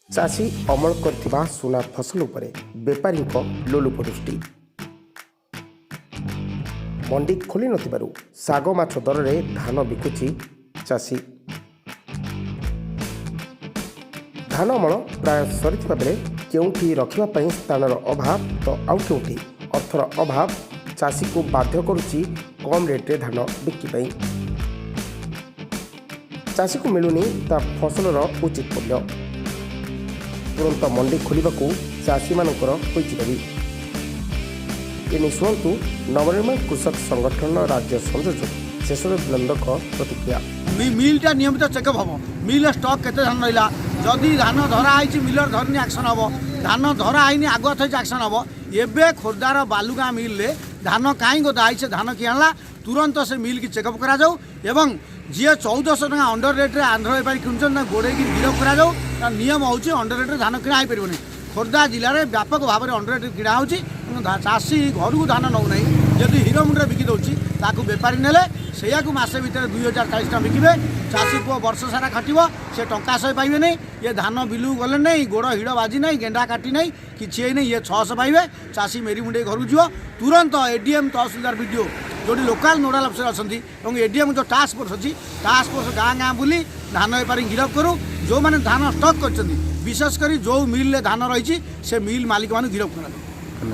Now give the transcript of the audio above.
ଚାଷୀ ଅମଳ କରିଥିବା ସୁନା ଫସଲ ଉପରେ ବେପାରୀଙ୍କ ଲୋଲୁପ ଦୃଷ୍ଟି। ମଣ୍ଡି ଖୋଲି ନଥିବାରୁ ଶାଗ ମାଛ ଦରରେ ଧାନ ବିକୁଛି ଚାଷୀ। ଧାନ ଅମଳ ପ୍ରାୟ ସରିଥିବା ବେଳେ କେଉଁଠି ରଖିବା ପାଇଁ ସ୍ଥାନର ଅଭାବ ତ ଆଉ କେଉଁଠି ଅର୍ଥର ଅଭାବ ଚାଷୀକୁ ବାଧ୍ୟ କରୁଛି କମ୍ ରେଟ୍ରେ ଧାନ ବିକ୍ରି ପାଇଁ। ଚାଷୀକୁ ମିଳୁନି ତା ଫସଲର ଉଚିତ ମୂଲ୍ୟ। ତୁରନ୍ତ ମଣ୍ଡି ଖୋଲିବାକୁ ଚାଷୀମାନଙ୍କର ହୋଇଛି ଦାବି। ଏନେଇ ଶୁଣନ୍ତୁ ନବନିର୍ମାଣ କୃଷକ ସଂଗଠନର ରାଜ୍ୟ ସଂଯୋଜକ ଶେଷଦେବ ନନ୍ଦଙ୍କ ପ୍ରତିକ୍ରିୟା। ମିଲ୍ଟା ନିୟମିତ ଚେକଅପ୍ ହେବ। ମିଲ୍ର ଷ୍ଟକ୍ କେତେ ଧାନ ରହିଲା, ଯଦି ଧାନ ଧରା ହେଇଛି, ମିଲର ଧରିନି, ଆକ୍ସନ୍ ହେବ। ଧାନ ଧରା ହେଇନି, ଆଗୁଆ ଥଇଛି, ଆକ୍ସନ୍ ହେବ। ଏବେ ଖୋର୍ଦ୍ଧାର ବାଲୁଗାଁ ମିଲ୍ରେ ଧାନ କାହିଁ ଗଦା ହେଇଛି, ସେ ଧାନ କିଏ ଆଣିଲା, ତୁରନ୍ତ ସେ ମିଲ୍କି ଚେକଅପ୍ କରାଯାଉ ଏବଂ ଯିଏ 1400 ଟଙ୍କା ଅଣ୍ଡର ରେଟ୍ରେ ଆନ୍ଧ୍ର ବେପାରୀ କିଣୁଛନ୍ତି, ତାଙ୍କୁ ଗୋଡ଼େଇକି ଗିରଫ କରାଯାଉ। ତାର ନିୟମ ହେଉଛି, ଅଣ୍ଡର ରେଟ୍ରେ ଧାନ କିଣା ହେଇପାରିବନି। ଖୋର୍ଦ୍ଧା ଜିଲ୍ଲାରେ ବ୍ୟାପକ ଭାବରେ ଅଣ୍ଡର ରେଟ୍ରେ କିଣା ହେଉଛି ଏବଂ ଚାଷୀ ଘରକୁ ଧାନ ନେଉନାହିଁ। ଯଦି ହିରୋମୁଣ୍ଡରେ ବିକି ଦେଉଛି, ତାକୁ ବେପାରୀ ନେଲେ ସେଇଆକୁ ମାସେ ଭିତରେ 2040 ଟଙ୍କା ବିକିବେ। ଚାଷୀ ପୁଅ ବର୍ଷ ସାରା ଖଟିବ, ସେ ଟଙ୍କା 100 ପାଇବେ ନାହିଁ। ଇଏ ଧାନ ବିଲକୁ ଗଲେ ନାହିଁ, ଗୋଡ଼ ହିଡ଼ ବାଜି ନାହିଁ, ଗେଣ୍ଡା କାଟି ନାହିଁ, କିଛି ହେଇନାହିଁ, ଇଏ 600 ପାଇବେ। ଚାଷୀ ମେରି ମୁଣ୍ଡେଇ ଘରକୁ ଯିବ। ତୁରନ୍ତ ଏଡିଏମ୍, ତହସିଲଦାର, ବିଡ଼ିଓ, ଯେଉଁଠି ଲୋକାଲ ନୋଡ଼ାଲ ଅଫିସର ଅଛନ୍ତି ଏବଂ ଏଡିଏମ୍ ଯେଉଁ ଟାସ୍କ ଫୋର୍ସ ଅଛି, ଟାସ୍କ ଫୋର୍ସ ଗାଁ ଗାଁ ବୁଲି ଧାନ ବେପାରୀ ଗିରଫ କରୁ। ଯେଉଁମାନେ ଧାନ ଷ୍ଟକ୍ କରିଛନ୍ତି, ବିଶେଷ କରି ଯେଉଁ ମିଲ୍ରେ ଧାନ ରହିଛି, ସେ ମିଲ୍ ମାଲିକମାନଙ୍କୁ ଗିରଫ କରାଯାଉ।